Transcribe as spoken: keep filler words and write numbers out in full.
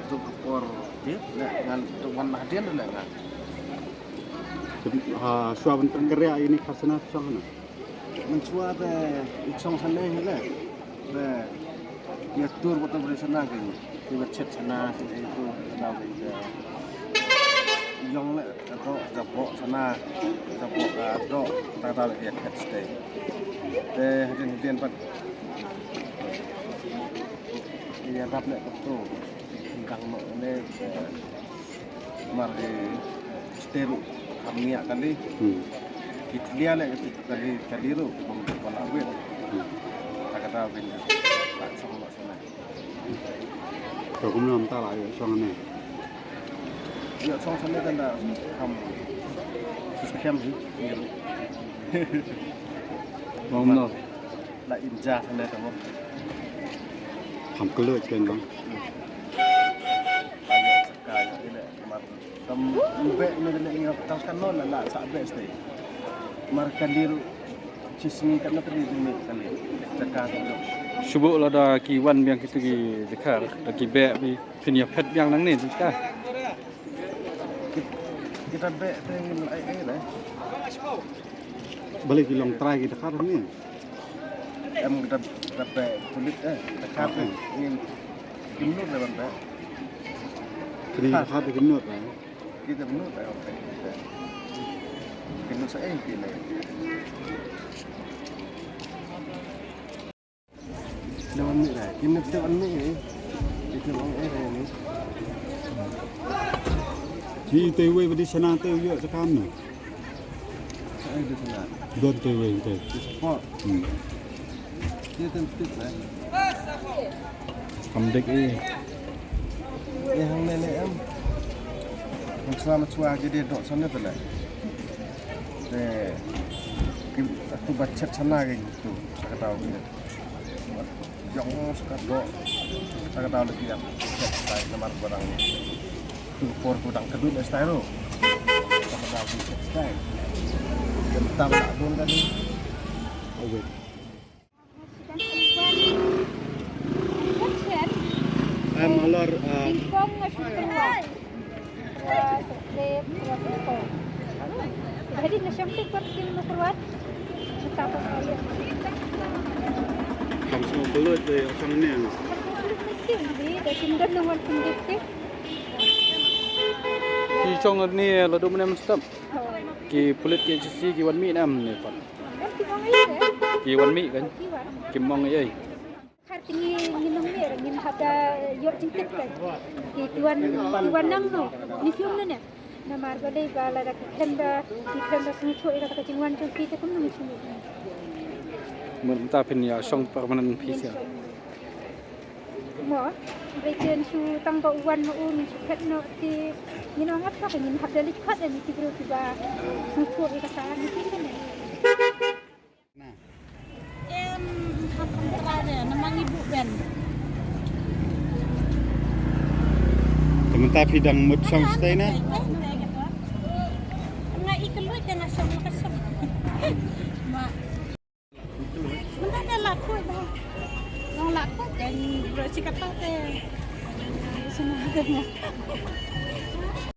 Tuk por dia le ngan tuk wan hadien le ngan. Ha, shuwa ban tang kria ini khasana song na. Mynshuwa te i chong sane hi le. Te ïa tur botol bri sana ke. Ki ba chet sana ki tu na ke. Yong le ka to ka bo sana ka bo ka to ta ta le ïa chet stay. Te hadien hadien pat ïa rap le ka to. Dang no ne. Mar ki stay ruh kam ïa kali. Hmm. Ki tlia le ki kali kali ruh bom bom la wet. Hmm. Ta kata win. Ta song la sona. To kumno mynta la ïa song ne. Ïa song sane tanda kam. Sus kem hi. Bom no. La inja sane tamo. Kam keluar ken bang. Ka ïa ka ïa ine mar tam be ne ne ïa tal kan no la la sa be stay. Mar kan diru cisni kan na tri ni kan ni. Jaka kan. Shubu lada ki wan biang kitu ki dkhar da ki be bi phin ïa phet biang nangne jaka. Kit-, kita be te ngin ai ai le. Balei ki long trai ki dkhar ni. Em kita kita be kulit eh. Kita be ngin gimnur le ban be. Kini dkhar te gimnur le. Kita gimnur le. Gimnur sa eh kini. Dah wan mih dah. Kini kita wan mih ni. Kita wan eh dah ni. Hi te wei badi sana te yo takam ni. Sa eh di sana. Don te wei te. Di spot. Hmm. Dia tem tip lah. Kam dek eh. Eh, hangne ne em. Mynshuwa mynshuwa ki dei dok sane pele. Te ki tu ba chet sana ki tu. Sa kata ki. Jong sa ka dok. Sa kata lagi ap. Chet sai namar barang. Tu por tu dang kedut sai ro. Sa kata ki chet sai. Kentang tak dun tadi. Oh, wait. Em, alor, eh, Ki chong ni la dum nem stop. Ki pulit ki H C ki wan mih nam ni pat. Ki wan mih kan? Kim ong ei ei. Khar ki ngi ngi nong mih ngin hap da ïoh jingtip kan. Ki ki wan ki wan nang no. Ni fium ne ne. Namar ba dei ba lada ki khlem da ki khlem da sngewthuh ïa kata ka jingwan jong ki te kumno ngi sngewthuh. Mynta phin ïa shong permanent phi sia. Mo, ba ïa shu tang ba u wan ma u ngin shu phet noh te ngin ong ap sa ka ngin hap da leit khot ïa ki briew kiba sngewthuh ïa kata ngi ki kane. Em, hap hap ra de, namar ngi buh ben. Te mynta phi dang mut shong stay na? Nga i ka luit ka nga shong ka shong. Ma. Mynta ka la khuid ba. Long la khuid ka ngi bro shi kata te. Sina te mo.